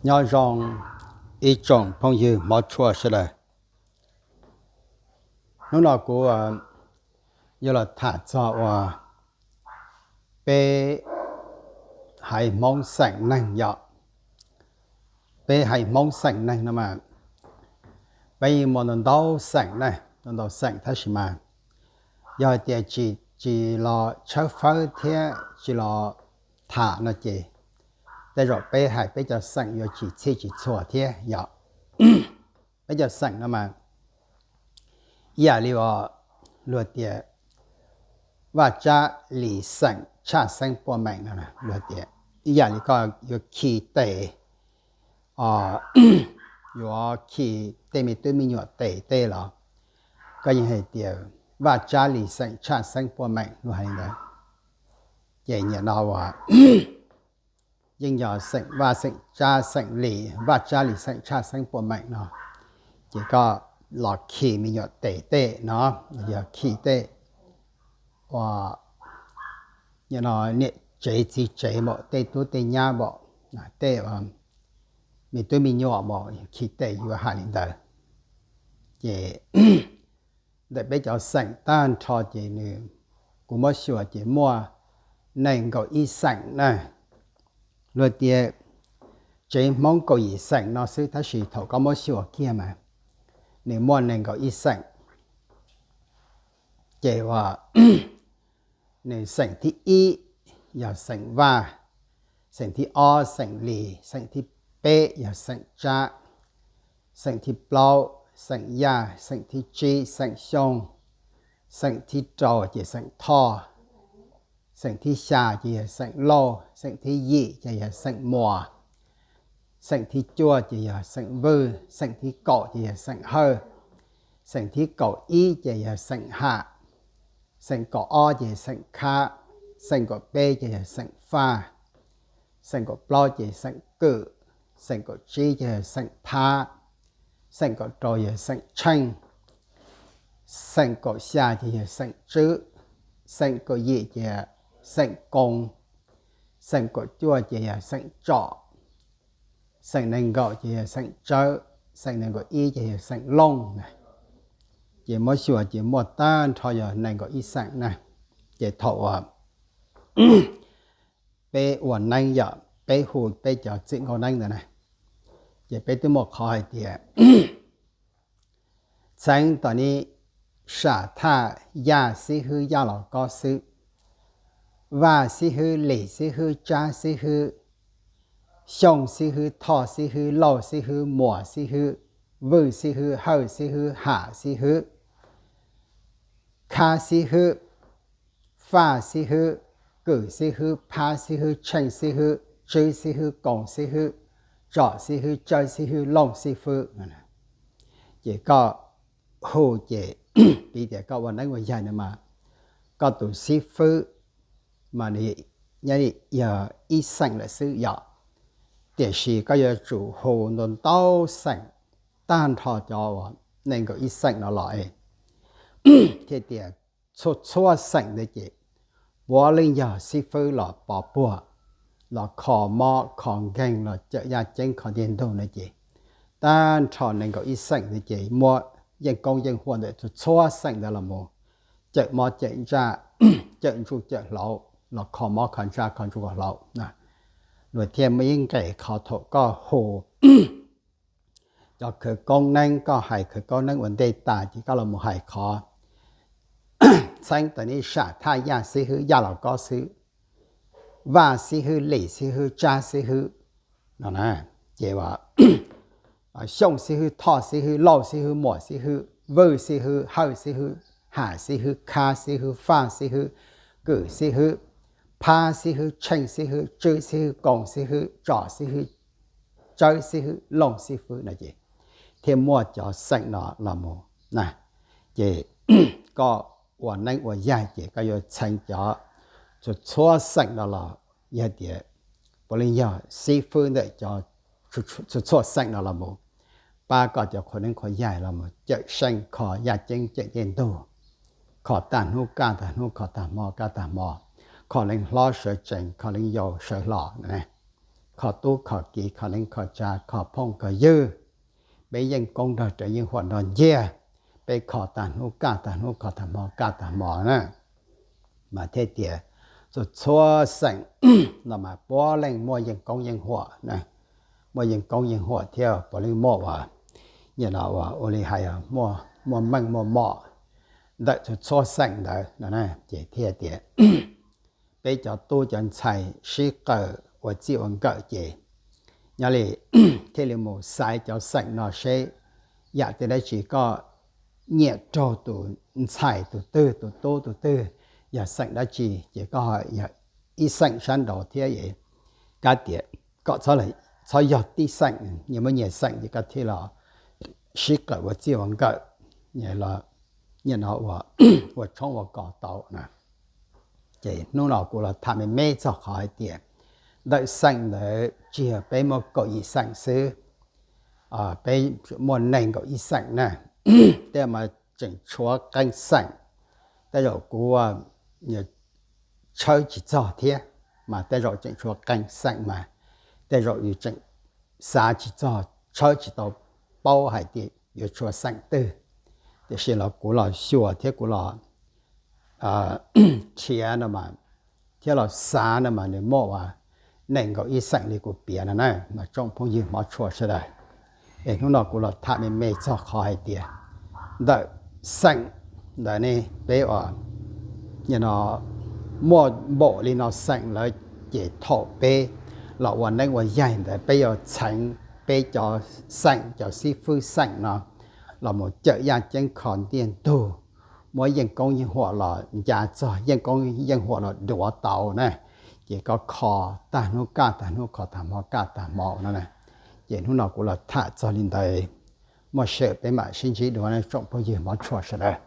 Nyob zoo ib tsoom phooj ywg hmov tshua sawv daws. Hnub no kuv yuav los tham txog uas peb haiv Hmoob xeem neeg yom. Peb haiv Hmoob xeem neeg no mas peb yeej muaj ntau ntau xeem na, ntau ntau xeem tab sis mas yog hais tias tsis, tsis los tshawb fawb thiab tsis los tham no ces tej zaum peb hais peb cov xeem yuav tsis txhij tsis txhua thiab yom. Peb cov xeem no mas ib yam li uas luag tias Vaj Tsab Lis xeem tshaj xeeb puaj meem no, luag tias ib yam li koj yuav khi tes, yuav khi tej me tub me nyuam tes tej los koj yeej hais tias Vaj Tsab Lis xeem tshaj xeeb puaj meem, luag hais li ntawd. Ces nim no uas yeej yog xeem Vaj xeem Tsab xeem Lis, Vaj Tsab Lis xeem tshaj xeeb puaj meem no, ces koj los khi me nyuam tes tej no, yog khi tej uas nim no niam tsev txiv tsev npaum, tej tub tej nyab npaum, tej me tub me nyuam npaum, khi tes yuav hais li ntawd. Ces ntawm peb cov xeem tag nrho ces nws, kuv muab xyuas ces muaj nees nkaum ib xeem na. Luag tias tsev Hmoob kaum yim xeem no xwb tab sis thaum koj muab xyuas kiag mas nws muaj nees nkaum ib xeem. Ces uas nws xeem thib ib yog xeem Vaj, xeem thib ob xeem Lis, xeem thib peb yog xeem Tsab, xeem thib plaub xeem Yaj, xeem thib tsib xeem Xyooj, xeem thib rau ces xeem Thoj, xeem thib xya ces yog xeem Lauj, xeem thib yim ces yog xeem Muas, xeem thib cuaj ces yog xeem Vwj, xeem thib kaum ces yog xeem Hawj, xeem thib kaum ib ces yog xeem Ham, xeem kaum ob ces xeem Khab, xeem kaum peb ces yog xeem Faj, xeem kaum plaub ces xeem Kwm, xeem kaum tsib ces yog xeem Phab, xeem kaum rau yog xeem Tsheej, xeem kaum xya ces yog xeem Tswb, xeem kaum yim ces yog xeem Koos, xeem kaum cuaj ces yog xeem Tsom, xeem nees nkaum ces yog xeem Tsawb, xeem nees nkaum ib ces yog xeem Looj na. Ces muab xyuas ces muaj tag nrho yog nees nkaum ib xeem na. Ces thaum uas peb ua neeb yom, peb hu peb cov txwm nkauj neeb ntawd na, ces peb twb muaj qhov hais tias txheeb tom nib sam thaj Yaj xib hwb Yaj Los Kob xwb, Vaj xib hwb Lis xib hwb Tsab xib hwb, Xyooj xib hwb Thoj xib hwb Lauj xib hwb Muas xib hwb, Vwj xib hwb Hawj xib hwb Ham xib hwb, Khab xib hwb, Faj xib hwb, Kwm xib hwb, Phab xib hwb, Tsheej xib hwb, Tswb xib hwb, Koos xib hwb, Tsom xib hwb, Tsawb xib hwb, Looj xib hwb. Ces koj hu ces piv tias koj ua neeb ua yaig no mas koj tus xib fwb mas nws yog ib xeem lawm xwb yom, tiam sis koj yuav tsum hu ntau ntau xeem tag nrho cov uas nees nkaum ib xeem no los es thiaj tias txhua txhua xeem ntawd ces puav leej yog xib fwb los pov puag, los kho mob kho nkeeg los cawm yaj ceeb kho ntiag ntug no ces tag nrho nees nkaum ib xeem ntawd ces muab yeej koob yeej huaj ntawm txhua txhua xeem ntawd los mus cawm mob cawm ntsaj, cawm ntsuj cawm hlauv, los kho mob kho ntsaj kho ntsuj kho hlauv. Luag thiaj muaj ib nqes qhov thaum koj hu cov khawv koob neeb, koj hais khawv koob neeb ua ntej tas ces koj los mus hais qhov txheeb tom nib sam thaj Yaj xib hwb Yaj Los Kob xwb, Vaj xib hwb Lis xib hwb Tsab xib hwb no na, ces Xyooj xib hwb Thoj xib hwb Lauj xib hwb Muas xib hwb Vwj xib hwb Hawj xib hwb Ham xib hwb Khab xib hwb Faj xib hwb Kwm xib hwb Phab xib hwb Tsheej xib hwb Tswb xib hwb Koos xib hwb Tsom xib hwb Tsawb xib hwb Looj xib hwb no ces thiaj muaj cov xeem no los mus na. Ces koj ua neeb ua yaig ces koj yuav txheeb cov txhua txhua xeem no los, yog tias puav leej yog xib fwb ntawm cov txhua txhua xeem no los mus pab koj cov qhua neeb qhua yaig los mus cawm seej kho yaj ceeb cawm ntiag ntug, kho tag hnub kaj tag hnub, kho tag hmo kaj tag hmo, kho leej hlob sawv tsees, kho leej yau sawv hlo, kho kho tub kho kiv, kho neeb kho tsav, kho phooj kho ywg. Peb yeej koob nrog rawv yeej huam nrog nciab, peb kho tag hnub kaj tag hnub, kho tag hmo kaj tag hmo na. Mas thiaj tias txhua txhua xeem no mas puav leej muaj yeej koob yeej huam na, muaj yeej koob yeej huam thiab puav leej muaj uas, nyiam no uas ua li hais muaj meej muaj mom ntawm txhua txhua xeem ntawd no na. Ces thiaj tias peb cov tub cov ntxhais sib qawm ua txij ua nkawm ces nyob li thiaj li mus xaiv cov xeem no seb yam twg dab tsi koj nyiam raug tus ntxhais tus twg, tus tub tus twg, yog xeem dab tsi ces koj ho yog ib xeem sab nraud thiab es kab tias kom txhob yog tib xeem, nyias muaj nyias xeem ces koj thiaj los sib qawm ua txij ua nkawm, nyiam no ua tshoob ua kos tau na. Ces hnub no kuv los tham me me txog qhov hais tias ntawm xeem ntawd tsis yog peb muaj kaum yim xeem xwb, peb muaj nees nkaum ib xeem na. Tej mas tseem tshuav qee xeem, tej zaum kuv tshawb tsis txog thiab, mas tej zaum tseem tshuav qee xeem mas tej zaum yus tseem xav tsis txog, tshawb tsis tau paub hais tias yuav tshuav xeem twg. Tiam sis los kuv los xyuas thiab kuv los nrhiav no mas, thiab los xav no mas nws muaj uas nees nkaum ib xeem li kuv piav no na mas tsoom phooj ywg hmov tshua sawv daws. Es hnub no kuv los tham me me txog qhov hais tias ntawm xeem ntawd ne peb uas no muaj npaum li no xeem lawm ces thaum peb los ua neeb ua yaig ntawd peb yuav txheev peb cov xeem cov xib fwb xeem no los mus cawm yaj ceeb kho ntiag ntug, muab yeej koob yeej huam los nca txog, yeej koob yeej huam los duav tau na. Ces koj kho tag hnub kaj tag hnub, kho tag hmo kaj tag hmo no na. Ces hnub no kuv los tham txog li ntawd, muaj sij hawm peb mam sib ntsib dua tsoom phooj ywg hmov tshua sawv daws.